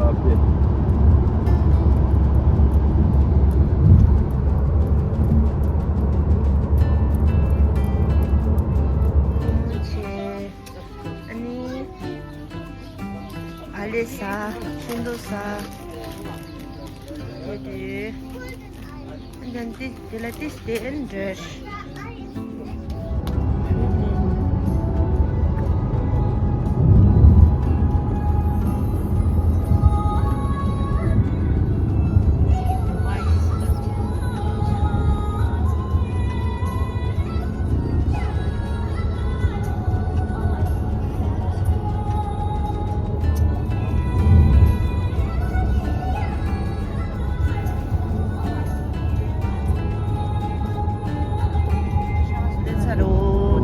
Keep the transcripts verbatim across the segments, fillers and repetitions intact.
ཨ་ནི། ཨ་ལེ་ས། ཤིང་ཏོག་ས། དེ་དུས། ཨ་ནི་དེ་ལ་ཏིས་དེ་འདྲ། ལེ་ཚ་རོ་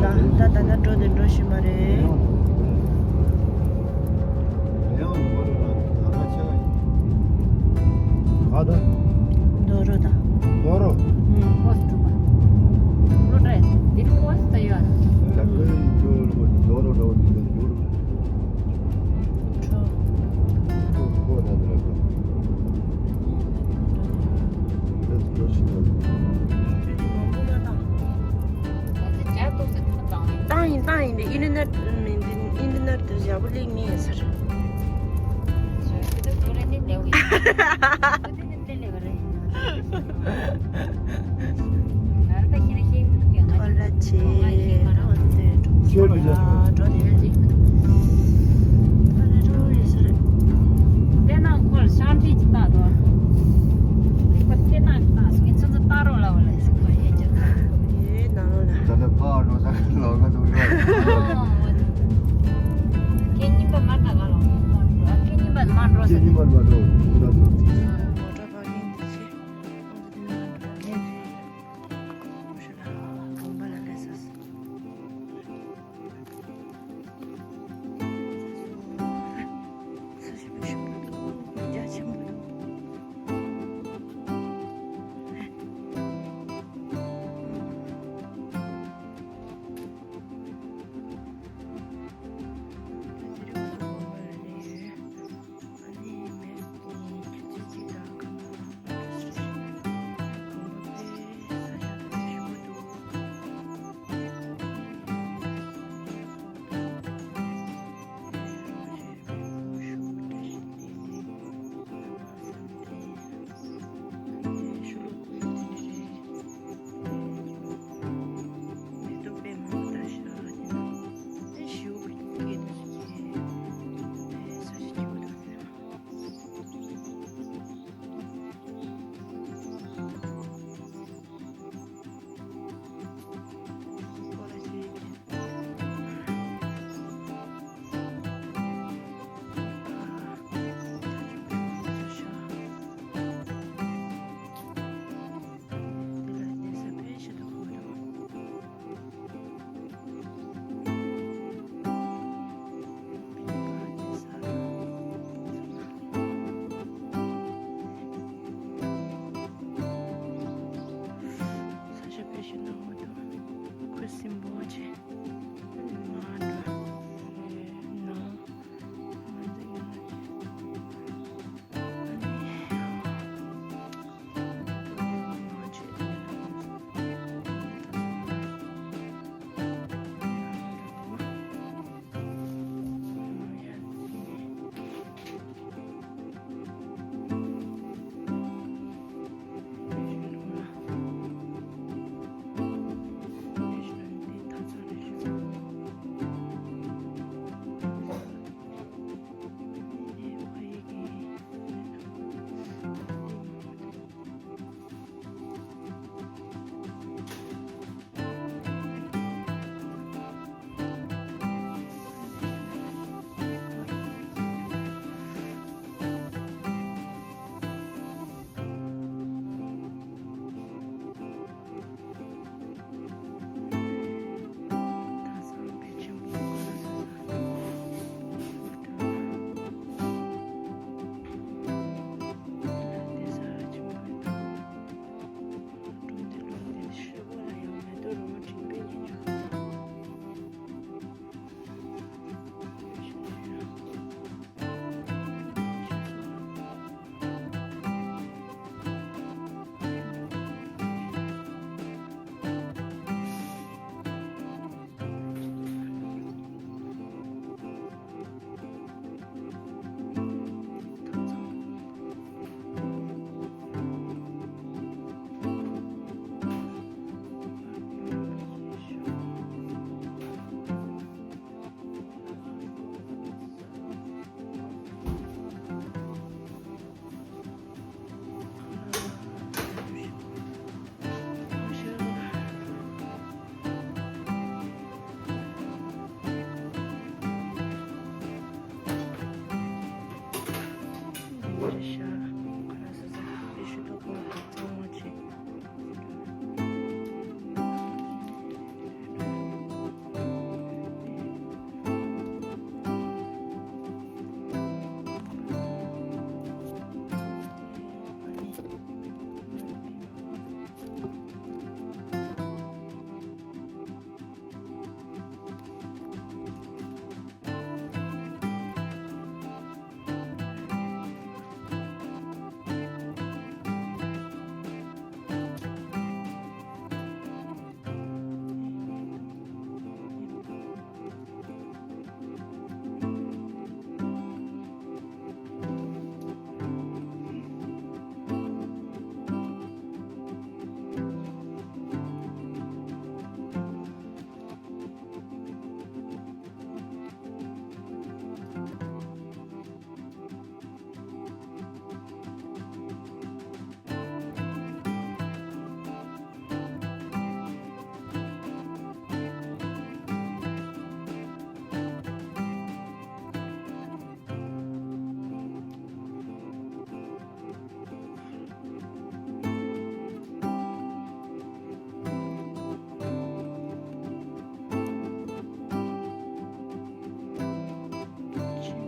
ད་ད་ད་ད་འགྲོ་དེ་འགྲོ་བཞིན་པ་རེད། ག་ད། རྡོ་རོ་ད། རྡོ་རོ། ཨུམ། ཧོས་ཀྲུ་པ། ལོ་ཏྲ་ཡ་དེ་ཧོས་ད་ཡོད། ད་ཀ་ཡི་ཀྱོ་རོ་རྡོ་རོ་རོ་དེ་ད་ཡོད་རོ། ཁྲོ། ཁོ་ཁོ་ད་དེ་ར་ཀོ། Let's go ཤི་ན། ཏང་ཡིན་ཏང་ཡིན་དེ་ཨིན་ཊར་ནེཊ་མིན་དེ་ཨིན་ཊར་ནེཊ་དུ་ཞབས་ལེགས་མིན་ཟེར། ཐོ་ར་ཆེ་རོ་ཡ། འགྲོ་དེ་རེད་ཅིག་མི་འདུག་ཐོ་ར་རོ་ཡ་ཟེར། དེ་ནང་ཁོར་ཤང་ཁྲིད་ཅིག་བཏགས་དོ། ཁོ་དེ་ནང་བཏགས་སོང་ངས་ཚོན་ཚོན་བཏགས་རོགས་ལ་བ་ལ་ཟེར་ཁོ་ཡན་ཆད་ད། ཨེ་ནང་ལོགས་ལ། ད་ལྟ་ཕ་འགྲོ་ས་ལོག་ག་འདུག་ར། ཁེ་གཉིས་པ་མ་ད་ག་ལོག་ཁེ་གཉིས་པ་མ་འགྲོ་ས། ཁེ་གཉིས་པ་མ་འགྲོ་ས། མོ་ཊ་པར་ཀིང་དེ་ཆེ། ཅི་ཤ་ཁ་ལ་ས་ས་ཏི་ཤུ་ཏོ་ཀོ་ཏོ་ཙང་མ་ཅི། ང་ཚོ་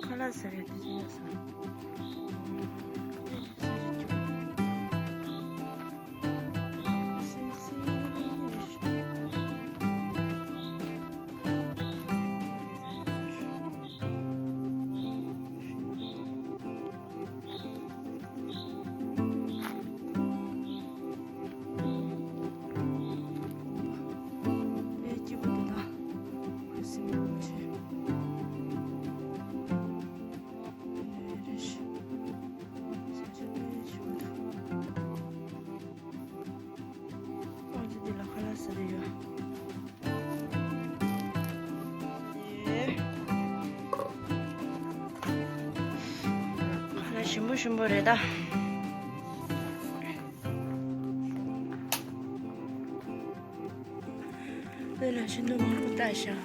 ཁ་ལག་ཟ་ཡ་དེ་ཚོ་ཡོད་ས། དེ་སྐྱིད་པོ་འདུག་ད། ཁུ་སིམ་པོ་བྱས། རེ་རེ་བཞིན། ས་ཆ་དཔེ་ཞིག་འདུག་ཨ་ཙི་འདི་ལ་ཁ་ལག་ཟ་རེ་ཡོད། ཁ་ལག་ཞིམ་པོ་ཞིམ་པོ་རེད་ད། དེ་ལ་ཤིང་ཏོག་མང་པོ་བཏབ་བཞག་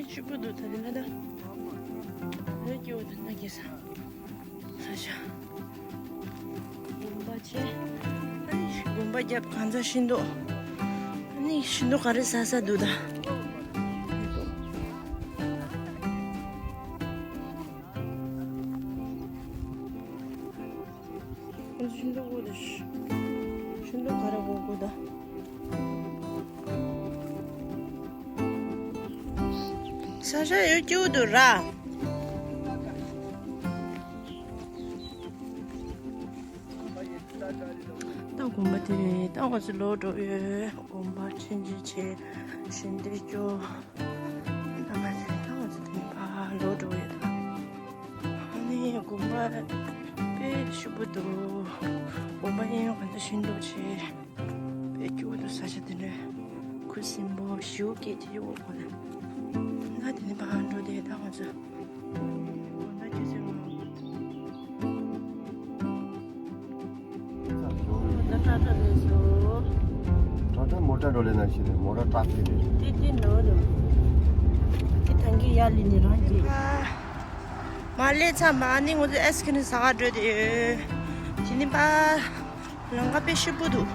ཤི་པོ་འདུག་ད་དེ་ན་ད། ཨེ་སྐྱོ་ད་ན་གེ་ས། ས་ཤ། དགོན་པ་ཆེ། ཨ་ནི་དགོན་པ་རྒྱབ་གང་ཚ་ཤིང་ཏོག་ཨ་ནི་ཤིང་ཏོག་ག་རེ་ཟ་ས་འདུག་ད། ཁོང་ཚོ་ཤིང་ཏོག་དགོས་དེ། ཤིང་ཏོག་ག་རེ་དགོས་དགོས་ད། ས་ཆ་ཡོད་སྐྱིད་པོ་འདུག་ར། ད་དགོན་པ་དེ་ད་ང་ཚོ་ལོག་འགྲོ་ཡོད། དགོན་པ་ཆེན་ཆེ་ཆེ་ཞིང་སྡེ་སྐྱོ། ད་ང་ཚོ་ད་ང་ཚོ་དེ་ནས་ཕར་ལོག་འགྲོ་ཡོད་ད། ཨ་ནི་དགོན་པ་དཔེ་ཞིབ་པོ་འདུག་དགོན་པ་གཡས་གཡོན་གང་ཚོ་ཤིང་སྡོང་ཆེ། དཔེ་སྐྱིད་པོ་འདུག་ས་ཆ་དེ་འདྲ། ཁུ་སིམ་པོ་ཞེའུ་སྐད་ཅིག་ཡོད་གོ་ལ། ང་དེ་ནས་ཕར་འགྲོ་དེ་ད་ང་ཚོ། དགོན་པ་ཆེ་ཆེ་མ། ད་ཏྲག་ཏྲག་རེད་སོ། ཏྲག་ཏྲག་མོ་ཊ་འགྲོ་ལེ་ན་ཞིག་རེད། མོ་ཊ་ཏྲག་ཏྲག་རེད། ཏི་ཏི་ནོ་རེད། ཏི་ཐང་གི་ཡ་ལི་ནི་རང་གི། མ་ལེ་ཚ་མ་ནི་ང་ཚོ་ཨེ་སི་ཁི་ནི་ཟ་ག་འགྲོ་དེ་ཡོད། དེ་ནི་པ། ལམ་ཁ་དཔེ་ཞིབ་པོ་འདུག་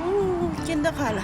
ཨུ་སྐྱིད་མདའ་ཁ་ལ།